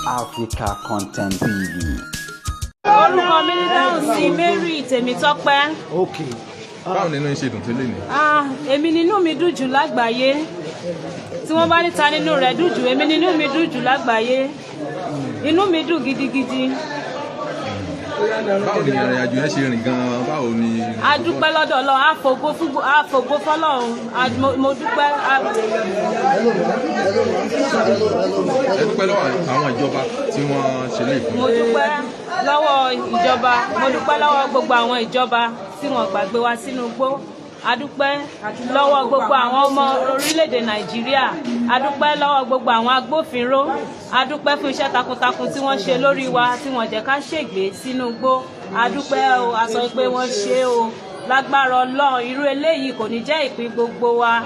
Africa Content TV. Orúkọ mi ní dáhùn sí Mary Tèmítọ́pẹ́. Okay. Báwo nínú yín ṣe dùn tó lé ní? Ah, èmi nínú mi dùn jù lágbàáyé. Tí wọ́n bá níta nínú rẹ̀ dùn jù, èmi nínú mi dùn jù lágbàáyé. Inú mi dùn gidigidi. Báwo ni ìrìn àjò yẹn ṣe rìn gan-an? Báwo ni? A dúpẹ́ lọ́dọ̀ Ọlọ́run, a fògo fún, a fògo fọ́lọ́run. Mo dúpẹ́. Ẹ dúpẹ́ lọ́wọ́ àwọn ìjọba tí wọ́n ṣe lè fún. Mo dúpẹ́ lọ́wọ́ ìjọba, mo dúpẹ́ lọ́wọ́ gbogbo àwọn ìjọba tí wọ́n gbàgbé wa sínú igbó. A dúpẹ́ lọ́wọ́ gbogbo àwọn ọmọ orílẹ̀-èdè Nàìjíríà. A dúpẹ́ lọ́wọ́ gbogbo àwọn agbófinró. A dúpẹ́ fún iṣẹ́ takuntakun tí wọ́n ṣe lórí wa, tí wọ́n jẹ́ ká ṣègbè sínú igbó. A dúpẹ́ o, a sọ pé wọ́n ṣe o. Lágbára Ọlọ́run, irú eléyìí kò ní jẹ́ ìpín gbogbo wa.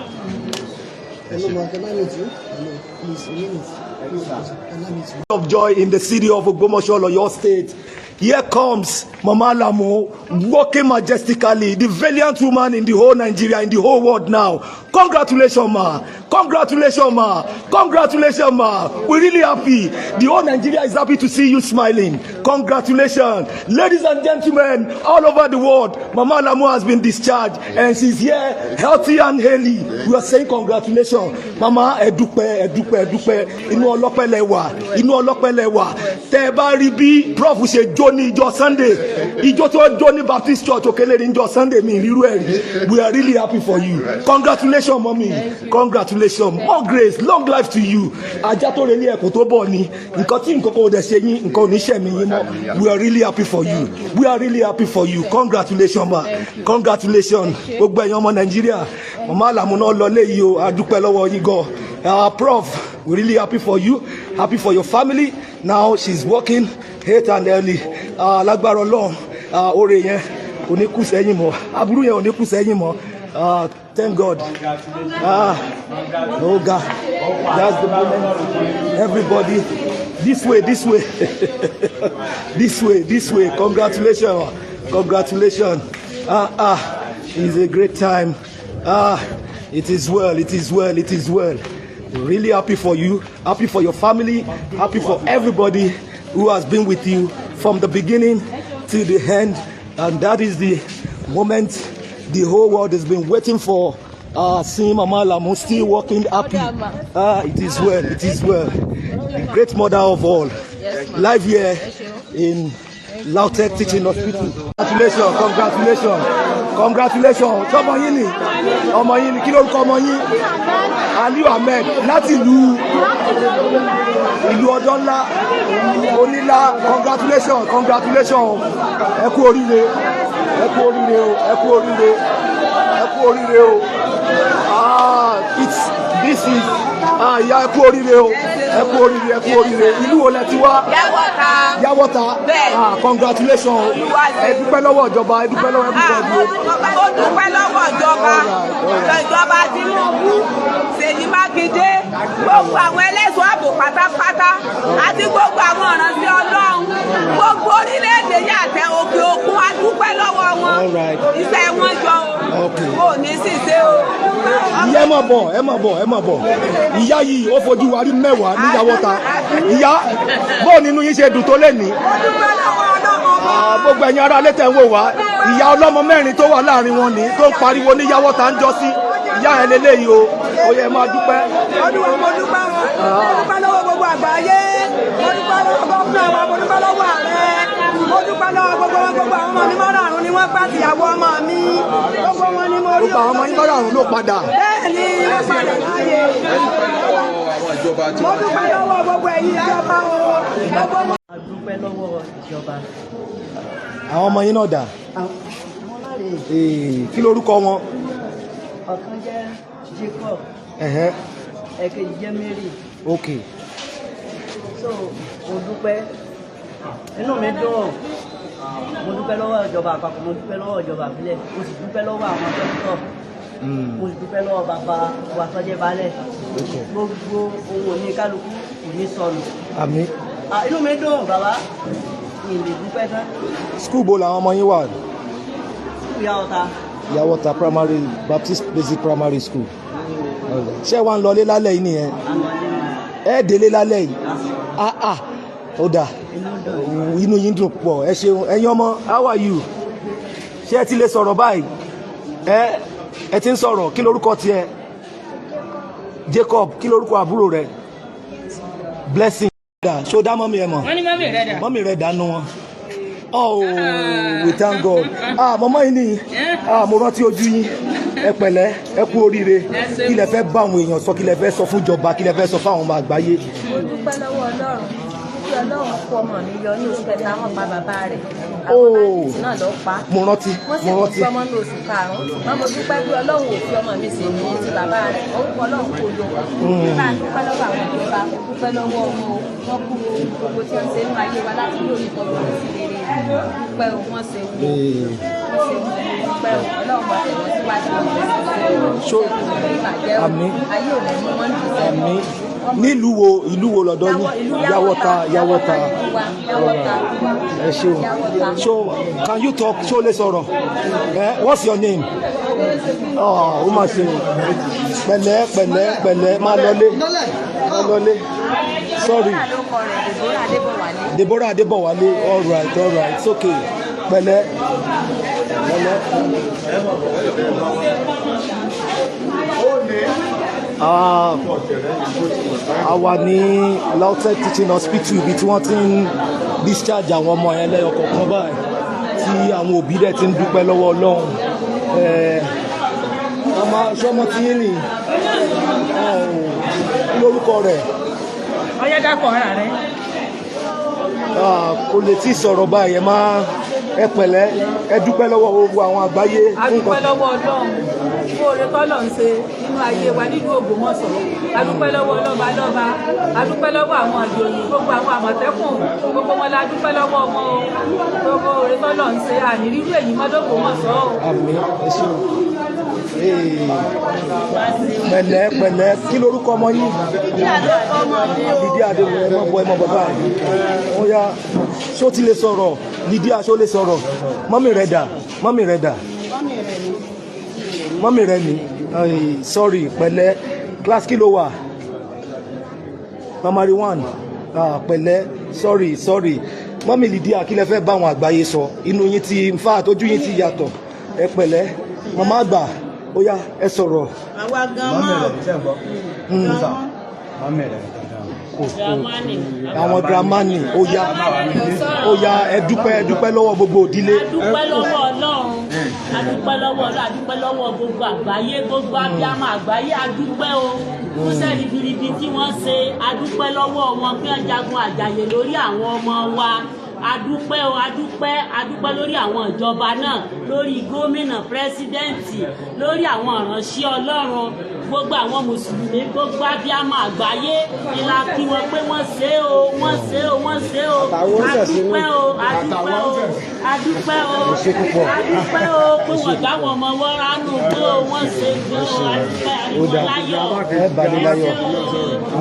Hello, ma. Can I meet you? Hello, please, a minute. Please, allow me to. Of joy in the city of Ogbomoso, Oyo State. Here comes Mama Alamu walking majestically, the valiant woman in the whole Nigeria, in the whole world now. Congratulations, ma. Congratulations, ma. Congratulations, ma. We're really happy. The whole Nigeria is happy to see you smiling. Congratulations. Ladies and gentlemen, all over the world, Mama Alamu has been discharged and she's here healthy and hailing. We are saying congratulations. Mama, ẹ dúpẹ́, ẹ dúpẹ́, ẹ dúpẹ́. Inú ọlọ́pẹ́ lẹ wà. Inú ọlọ́pẹ́ lẹ wà. Tẹ́ ẹ bá rí bí Prof ṣe jó ní ìjọ Sunday, ìjọ tó jó ní Baptist Church Òkèlè ní ìjọ Sunday, mi ìrírú ẹ̀ rí. We are really happy for you. Congratulations, mommy. Congratulations. More grace, long life to you. Ajá tó relé ẹ̀kọ́ tó bọ̀ ni. Nǹkan tí nǹkan kò dẹ̀ ṣe yín, nǹkan ò ní ṣẹ̀mí yín mọ́. We are really happy for you. We are really happy for you. Congratulations, ma. Congratulations. Gbogbo ẹ̀yin ọmọ Nàìjíríà. Màmá Àlàmú náà lọ léyìí o. A dúpẹ́ lọ́wọ́ yín gan. Prof, we're really happy for you, happy for your family. Now she's working late and early. Lágbára Ọlọ́run, oore yẹn kò ní kú sẹ́yìn mọ́. Aburú yẹn ò ní kú sẹ́yìn mọ́. Thank God. Oh God, that's the moment. Everybody, this way, this way, this way, this way. Congratulations, congratulations. Ah, ah, it's a great time. Ah, it is well, it is well, it is well. Really happy for you, happy for your family, happy for everybody who has been with you from the beginning to the end. And that is the moment the whole world has been waiting for. Seeing Mama Alamu still walking happy. Ah, it is well, it is well. The great mother of all. Live here in Lautech Teaching Hospital. Congratulations, congratulations, congratulations. Ṣọmọ yín ni, ọmọ yín ni, kí lórúkọ ọmọ yín? Aliu Ahmed láti ìlú Ọdọ́nlá, Onílá. Congratulations, congratulations. Ẹ kú oríire, ẹ kú oríire o, ẹ kú oríire, ẹ kú oríire o. Ah, it's this is, ah, ìyá, ẹ kú oríire o, ẹ kú oríire, ẹ kú oríire. Ìlú wo lẹ ti wá? Yàwọ́ta. Yàwọ́ta. Bẹ́ẹ̀. Ah, congratulations. Ẹ dúpẹ́ lọ́wọ́ ìjọba, ẹ dúpẹ́ lọ́wọ́ everybody o. Ó dúpẹ́ lọ́wọ́ ìjọba, ìjọba Tinubu, Ṣèyí Mákindé, gbogbo àwọn ẹlẹ́ṣọ́ ààbò pátápátá àti gbogbo àwọn ìránṣẹ́ Ọlọ́run, gbogbo orílẹ̀-èdè yìí àtẹ òkè òkun, a dúpẹ́ lọ́wọ́ wọn. Iṣẹ́ wọn jọ o. Kò ní sì ṣe o. Ìyá, ẹ máa bọ̀, ẹ máa bọ̀, ẹ máa bọ̀. Ìyá yìí, ó fojú wa rí mẹ́wàá ní Yàwọ́ta. Ìyá, bóò nínú yín ṣe dùn tó lé ní? Ó dúpẹ́ lọ́wọ́ Ọlọ́run ọmọ. Ah, gbogbo ẹ̀yin ará ilé tẹ̀ ń wò wá, ìyá ọlọ́mọ mẹ́rin tó wà láàrin wọn ní tó ń pariwo ní Yàwọ́ta ń jọ sí ìyá ẹ̀ lélẹ́yìí o. Ó yẹ máa dúpẹ́. Olúwa, mo dúpẹ́ o. Mo dúpẹ́ lọ́wọ́ gbogbo àgbáyé, mo dúpẹ́ lọ́wọ́ gómìnà wa, mo dúpẹ́ lọ́wọ́ ààrẹ, mo dúpẹ́ lọ́wọ́ gbogbo wọn. Gbogbo àwọn ọmọ mi márààrún ni wọ́n gbà, tìyàwó ọmọ mi, gbogbo wọn ni mo rí. Gbogbo àwọn ọmọ yín márààrún ló padà? Bẹ́ẹ̀ ni, wọ́n padà láàyè. Àwọn ìjọba tí Mo wọ́n dúpẹ́ lọ́wọ́ gbogbo ẹ̀yin ìjọba o, gbogbo wọn. A dúpẹ́ lọ́wọ́ ìjọba. Àwọn ọmọ yín náà dà? Àwọn láre. Eh, kí lorúkọ wọn? Ọ̀kan jẹ́ Jacob, ẹ̀kejì jẹ́ Mary. So mo dúpẹ́, inú mi dùn. Mo dúpẹ́ lọ́wọ́ ìjọba àpapọ̀, mo dúpẹ́ lọ́wọ́ ìjọba ìbílẹ̀, mo sì dúpẹ́ lọ́wọ́ àwọn dókítà, mo sì dúpẹ́ lọ́wọ́ bàbá wa tó jẹ́ baálẹ̀. Gbogbo ohun òní kálukú kò ní sọnù. Àmín. Ah, inú mi dùn, bàbá, mi lè dúpẹ́ tán. School bo làwọn ọmọ yín wà? Ìyá ọ̀tá. Yàwọ́ta Primary, Baptist Basic Primary School. Ṣé wàá ń lọlé lálẹ́ yìí nìyẹn? Ẹ délé lálẹ́ yìí? Ah ah. Ó dà, inú yín dùn pọ̀. Ẹ ṣeun. Ẹ̀yin ọmọ, how are you? Ṣé ẹ ti lè sọ̀rọ̀ báyìí? Ẹ ti ń sọ̀rọ̀. Kí lorúkọ tiẹ̀? Jacob. Kí lorúkọ àbúrò rẹ? Blessing. Dà, ṣó dá mummy ẹ mọ̀? Wọ́n ní mummy rẹ̀ dà. Mummy rẹ̀ dànù wọn. Oh, we thank God. Ah, mummy yìí ni. Ah, mo rántí ojú yín. Ẹ pẹ̀lẹ́, ẹ kú oríire. Kí lẹ fẹ́ bá àwọn èèyàn sọ? Kí lẹ fẹ́ sọ fún ìjọba? Kí lẹ fẹ́ sọ fáwọn ọmọ àgbáyé? Mo dúpẹ́ lọ́wọ́ Ọlọ́run kí Ọlọ́run kó ọmọ mi yọ. Ní oṣù kẹta, wọ́n pa bàbá rẹ̀. Àwọn bandit náà ló pa. Mo rántí. Wọ́n sì Mo tún rántí. fi ọmọ ní oṣù karùn-ún, ṣùgbọ́n mo dúpẹ́ pé Ọlọ́run ò fi ọmọ mi sì ní ti bàbá rẹ̀. Orúkọ Ọlọ́run kò yọ. Bá a dúpẹ́ lọ́wọ́ àwọn ìjọba, mo dúpẹ́ lọ́wọ́ wọn o. Wọ́n kú gbogbo tí wọ́n ṣe nínú ayé wa láti lórí ìtọ́jú sí rere. Dúpẹ́ o, wọ́n ṣe wò, wọ́n ṣe wò. Dúpẹ́ o, Ọlọ́run máa tẹ̀ wọ́n síwájú. Ìbàjẹ́ o. Àmín. Ayé ò lẹ́nu wọn ní ìṣẹ́. Àmín. Nílùú wo, ìlú wo lọ́dọ̀ yín? Yàwọ́ta, Yàwọ́ta. Yàwọ́ta. Ẹ ṣeun. So can you talk? Ṣó lè sọ̀rọ̀? What's your name? Oh, ó mà ṣe. Pẹ̀lẹ́, pẹ̀lẹ́, pẹ̀lẹ́. Máa lọlé, máa lọlé. Sorry. Deborah Adébọ̀wálé. All right, all right, it's okay. Pẹ̀lẹ́, pẹ̀lẹ́. Ah, a wà ní LAUTECH Teaching Hospital, ibi tí wọ́n ti ń discharge àwọn ọmọ yẹn lẹ́yọ kọ̀ọ̀kan báyìí, tí àwọn òbí dẹ̀ ti ń dúpẹ́ lọ́wọ́ Ọlọ́run. Ọmọ sọmọ tí yín nì lórúkọ rẹ̀? Ọyá, dákọ̀ ara rẹ̀. Ah, kò lè tí ì sọ̀rọ̀ báyìí. Ẹ máa ẹ pẹ̀lẹ́, ẹ dúpẹ́ lọ́wọ́ gbogbo àwọn àgbáyé A fún dúpẹ́ nǹkan. lọ́wọ́ Ọlọ́run fún oore tọ́lọ̀ ń ṣe nínú ayé wa nílùú Ògbómọ̀ṣọ́. A dúpẹ́ lọ́wọ́ lọ́ba lọ́ba, a dúpẹ́ lọ́wọ́ àwọn ìjòyè, gbogbo àwọn Àmọ̀tẹ́kùn, gbogbo wọn la dúpẹ́ lọ́wọ́ wọn o. Gbogbo oore tọ́lọ̀ ń ṣe, àní rírú èyí mọ́ l'Ógbómọ̀ṣọ́ o. Àmín, ẹ ṣeun. Ee, pẹ̀lẹ́, pẹ̀lẹ́. Kí lorúkọ ọmọ yín? Lydia Adéwọ̀. Ẹ mọ̀ bọ́, ẹ mọ̀ bàbá ẹ̀. Ó yá, ṣó ti lè sọ̀rọ̀? Lydia, ṣó lè sọ̀rọ̀? Mummy rẹ̀ dà? Mummy rẹ̀ dà? Mummy rẹ̀ ni. Sorry, pẹ̀lẹ́. Class kí ló wà? Primary one. Ah, pẹ̀lẹ́, sorry, sorry. Mummy Lydia, kí lẹ fẹ́ bá àwọn àgbáyé sọ? Inú yín ti, in fact, ojú yín ti yàtọ̀. Ẹ pẹ̀lẹ́, màmá àgbà, ó yá, ẹ sọ̀rọ̀. Àwa gan mọ́. Kò àwọn grandma ni. Ó yá, ó yá, ẹ dúpẹ́, ẹ dúpẹ́ lọ́wọ́ gbogbo òdílé. A dúpẹ́ lọ́wọ́ Ọlọ́run, a dúpẹ́ lọ́wọ́ Ọlọ́run, a dúpẹ́ lọ́wọ́ gbogbo àgbáyé, gbogbo abiyamọ àgbáyé. A dúpẹ́ o fún iṣẹ́ ribiribi tí wọ́n ṣe. A dúpẹ́ lọ́wọ́ wọn pé wọ́n jagun àjàyè lórí àwọn ọmọ wa. A dúpẹ́ o, a dúpẹ́, a dúpẹ́ lórí àwọn ìjọba náà, lórí gómìnà, president, lórí àwọn ìránṣẹ́ Ọlọ́run, gbogbo àwọn mùsùlùmí, gbogbo abiyamọ àgbáyé ìlà kí wọn pé wọ́n ṣe o, wọ́n ṣe o, wọ́n ṣe o. A dúpẹ́ o, a dúpẹ́ o, a dúpẹ́ o, a dúpẹ́ o pé wọ́n gbá wọn ọmọ wọn ránú pé o wọ́n ṣe gan o. A dúpẹ́, àríwọ̀ láyọ̀. Ẹ balẹ̀ láyọ̀.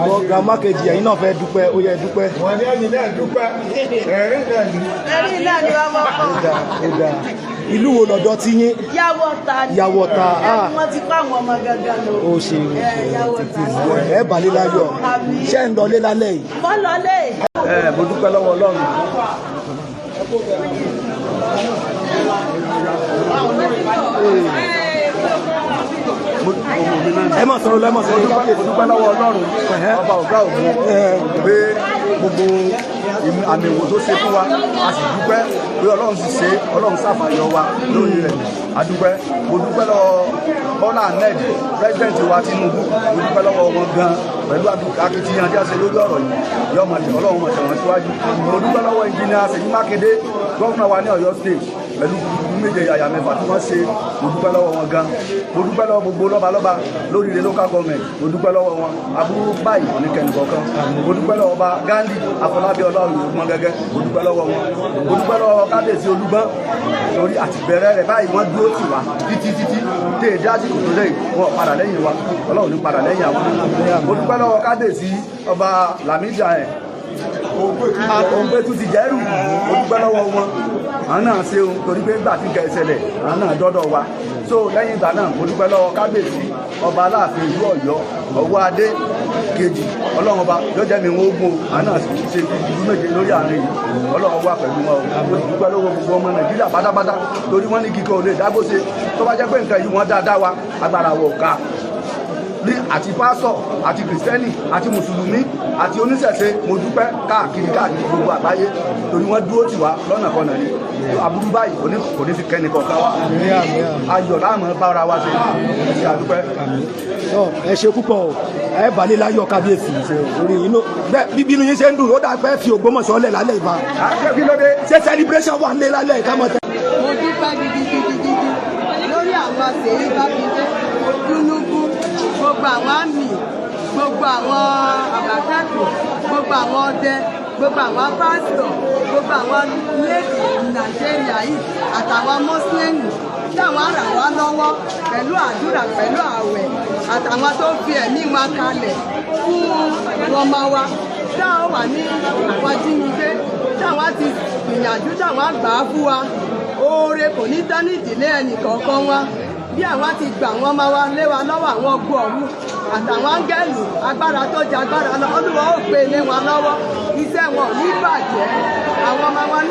Àwọn grandma kejì, ẹ̀yin náà fẹ́ dúpẹ́. Ó yẹ, dúpẹ́. Wọ́n ní ẹ̀yin náà dúpẹ́, ẹ̀rín náà ní. Ẹ̀rí náà ni wọ́n mọ̀ Ó kọ́. dáa, ó dáa. Ìlú wo lọ́dọ̀ tí yín? Yàwọ́ta ni. Yàwọ́ta, ah. Ẹni wọ́n ti kọ́ àwọn ọmọ gangan lò. Ó ṣe, ó Ẹ, ṣe. Yàwọ́ta. Ẹ balẹ̀ láyọ̀. Àmín. Ṣé ń lọlé lálẹ́ yìí? Mọ́ lọlé. Ẹ, mo dúpẹ́ lọ́wọ́ Ọlọ́run. Ẹ má sọ̀rọ̀ lọ, ẹ má sọ̀rọ̀ lọ. Mo dúpẹ́ lọ́wọ́ Ọlọ́run ọba ọ̀gá ògùn pé gbogbo àmì ìwò tó ṣe fún wa, a sì dúpẹ́ pé Ọlọ́run sì ṣe, Ọlọ́run ṣàfàyọ wa lórí rẹ̀. A dúpẹ́. Mo dúpẹ́ lọ́wọ́ Bọ́lá Ahmed, president wa Tinubu. Mo dúpẹ́ lọ́wọ́ wọn gan pẹ̀lú akitiyan tí a ṣe lórí ọ̀rọ̀ yìí. Yọ ọmọ tẹ Ọlọ́run mọ̀ tẹ̀wọ̀n síwájú. Mo dúpẹ́ lọ́wọ́ engineer Ṣèyí Mákindé, gómìnà wa ní Ọ̀yọ́ State, pẹ̀lú gudugudu méje yàyà mẹ́fà tí wọ́n ṣe. Mo dúpẹ́ lọ́wọ́ wọn gan. Mo dúpẹ́ lọ́wọ́ gbogbo lọ́balọ́ba lórí ilé, local government, mo dúpẹ́ lọ́wọ́ wọn. Aburú báyìí ní kẹ́ni kọ̀ọ̀kan. Mo dúpẹ́ lọ́wọ́ ọba Gandhi Afọlábí Ọláoyè Ògbọ́n gẹ́gẹ́. Mo dúpẹ́ lọ́wọ́ wọn. Mo dúpẹ́ lọ́wọ́ kábíyèsí Olúgbọ́n torí àtìbẹ̀rẹ̀ rẹ̀ báyìí, wọ́n dúró tì wá títí títí dé èdè àsìkò tó lẹ́yìn. Wọn padà lẹ́yìn wa, Ọlọ́run ní padà lẹ́yìn àwọn. Mo dúpẹ́ lọ́wọ́ kábíyèsí ọba Lamidi ẹ̀ Òǹgbẹ́tù ti jẹ́rù. Mo dúpẹ́ lọ́wọ́ wọn, àwọn náà ṣeun torí pé gbà tí nǹkan ìṣẹ̀lẹ̀, àwọn náà dọ́dọ̀ wa. So lẹ́yìn ìgbà náà, mo dúpẹ́ lọ́wọ́ kábíyèsí ọba Aláàfin ìlú Ọ̀yọ́, ọwọ́ adé. Ẹlẹ́ẹ̀kejì, Ọlọ́run ọba yóò jẹ́ mi wọ́n ogun o. Àná ṣe ìlú méje lórí àárín yìí, Ọlọ́run wà pẹ̀lú wọn o. Mo sì dúpẹ́ lọ́wọ́ gbogbo ọmọ Nàìjíríà pátápátá, torí wọ́n ní kíkọ́ ò lè dágbóṣe. Tó bá jẹ́ pé nǹkan yìí wọ́n dáadáa wa, agbára wọ̀ ká ní àti pásọ̀ àti kìrìsìtẹ́nì àti mùsùlùmí àti oníṣẹ̀ṣe. Mo dúpẹ́ káàkiri káàkiri gbogbo àgbáyé, torí wọ́n dúró tì wá lọ́nà kan náà ni. Aburú báyìí kò ní fi kẹ́ni kọ̀ọ̀kan wa. Ayọ̀ láàmú bára wa ṣe. Ẹ ṣé, àdúpẹ́. Tọ́, ẹ ṣe púpọ̀ o. Ẹ balẹ̀ láyọ̀, kábíyèsí. Orí inú bẹ́ẹ̀ bíbí inú yín ṣe ń dùn, ó dà pé fi Ògbómọ̀ṣọ́ lẹ̀ lálẹ́ ìbá. Kí ló dé? Ṣé celebration wà nílé lálẹ́ ká mọ̀ tẹ́. Mo dúpẹ́ gidigidigidi lórí àwọn Ṣèyí Mákindé, Tinubu, gbogbo àwọn àmì, gbogbo àwọn Àmọ̀tẹ́kùn, gbogbo àwọn ọdẹ, gbogbo àwọn pásítọ̀, gbogbo àwọn léèdì Nàìjíríà yìí àtàwọn mọ́sílẹ́mù tí àwọn ràn wá lọ́wọ́ pẹ̀lú àdúrà, pẹ̀lú ààwẹ̀, àtàwọn tó fi ẹ̀mí wọn kalẹ̀ fún ọmọ wa táwọn wà ní àwọn jínigbé, táwọn ti gbìyànjú, táwọn gbà á fún wa. Oore kò ní tán ní ìdílé ẹnì kọ̀ọ̀kan wa. Bí àwọn ti gbà wọ́n máa wá lé wa lọ́wọ́, àwọn ọgbọ́n ọ̀run àtàwọn áńgẹ́lì, agbára tó jẹ agbára lọ, Olúwa ó gbé lé wọn lọ́wọ́. Iṣẹ́ wọn ò ní bàjẹ́. Àwọn ọmọ wa.